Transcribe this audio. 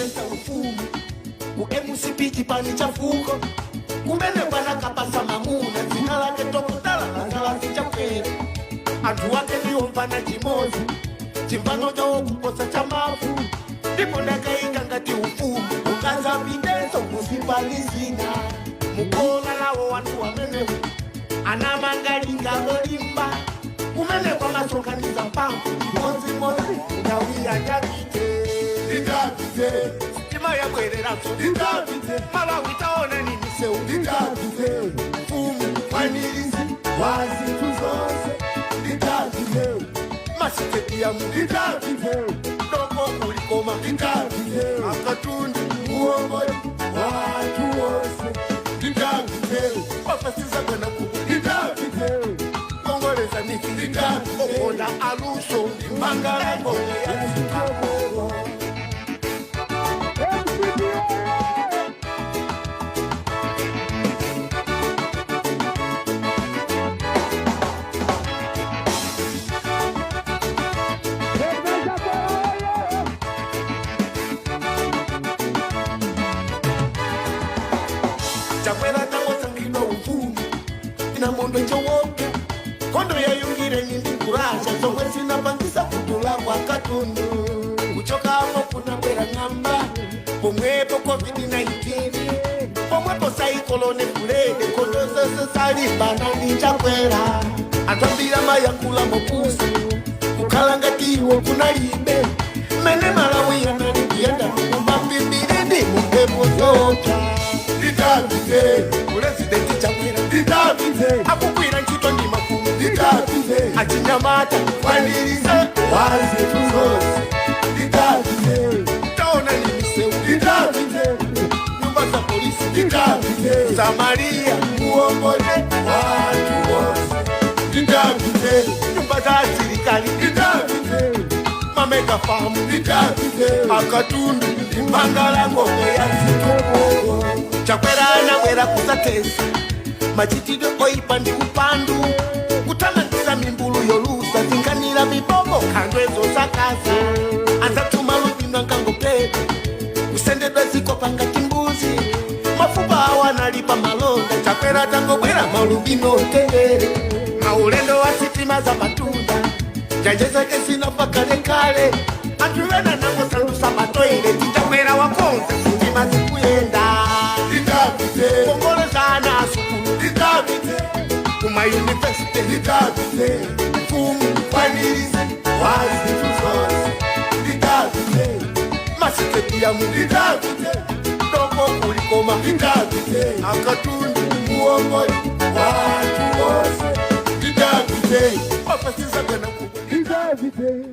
Anabweresa ufumu ku MCP, chipani cha fuko kumene panakapasa mamuna dzina lake tokutala Lazarus Chakwera. Anthu wake ndiwo chimozi, chimvano chawo kuposa cha mavu, ndipo ndakayika ngati ufumu ukazapitenso kuzipali zina mukola lawo. Wanthu wamenewo anamanga linga lolimba kumene kwamasonkhanitsa mphamvu chimodzimodzi nthawi ya Davide. Ndidavide. Sitima yabwereranso. Ndidavide. Malawi, taona ni misewu. Ndidavide. Mfumu Mkwanilisi wa zinthu zonse, Ndidavide. Masitediyamu. Ndidavide. Doko kulikoma. Ndidavide. Akatundu. Muomboli wathu wonse, Ndidavide. Ofesi zagwana kuku. Ndidavide. Kongoleza miti. Ndidavide. Okonda aluso mangala ngome ya. MCP oye! President Chakwera oye! Chakwera tangosankhidwa ufumu ina mondo chowoka kondo yayungire nindi kurasha zomwe zinapangisa kudula kwa katundu. Kuchokapo kunabwera ng'amba, pomwepo COVID-19, pomwepo cyclone Freddy. Kondo zose salimbana ndi Chakwera. Anthu ambiri amayankhula mopusa, kukhala ngati iwo kunalibe mmene Malawi anali kuyenda mumambimbiridi mumphepo zopsa. Ndidavide. Purezidenti Chakwera Ndidavide. Akugwira ntchito ndi mafumu. Ndidavide. Achinyamata. Mkwanilisi wa zinthu zonse, Ndidavide. Taona ni misewu. Ndidavide. Nyumba za polisi. Ndidavide. Samaria. Muomboli wathu wonse, Ndidavide. Nyumba za asilikali. Ndidavide. Ma mega farm. Ndidavide. Akatundu mbangala ngome ya zitukuko. Chakwera anabwera kusatesa machitidwe oipa ndi upandu, kuthamangisa mimbulu yolusa zinganira mibobo nkhandwezo zakaza anzatuma lupindwa nkangopeka kusendedwa zikopa ngati mbuzi, mafupa awo analipa malonda. Chakwera tangobwera malubino tendere, maulendo wa sitima za matunda, njanje zake zinafa kalekale, anthu ena nangosandusa ma toilet. Chakwera wakonza sitima zikuyenda. Ndidavide. Kongolezana asukulu. Ndidavide. Kumayunivesite. Ndidavide. Mfumu Mkwanilisi wa zinthu zonse, Ndidavide. Masitediyamu. Ndidavide. Doko kulikoma. Ndidavide. Akatundu. Muomboli wathu wonse, Ndidavide. Ofesi zagwana kuku. Ndidavide.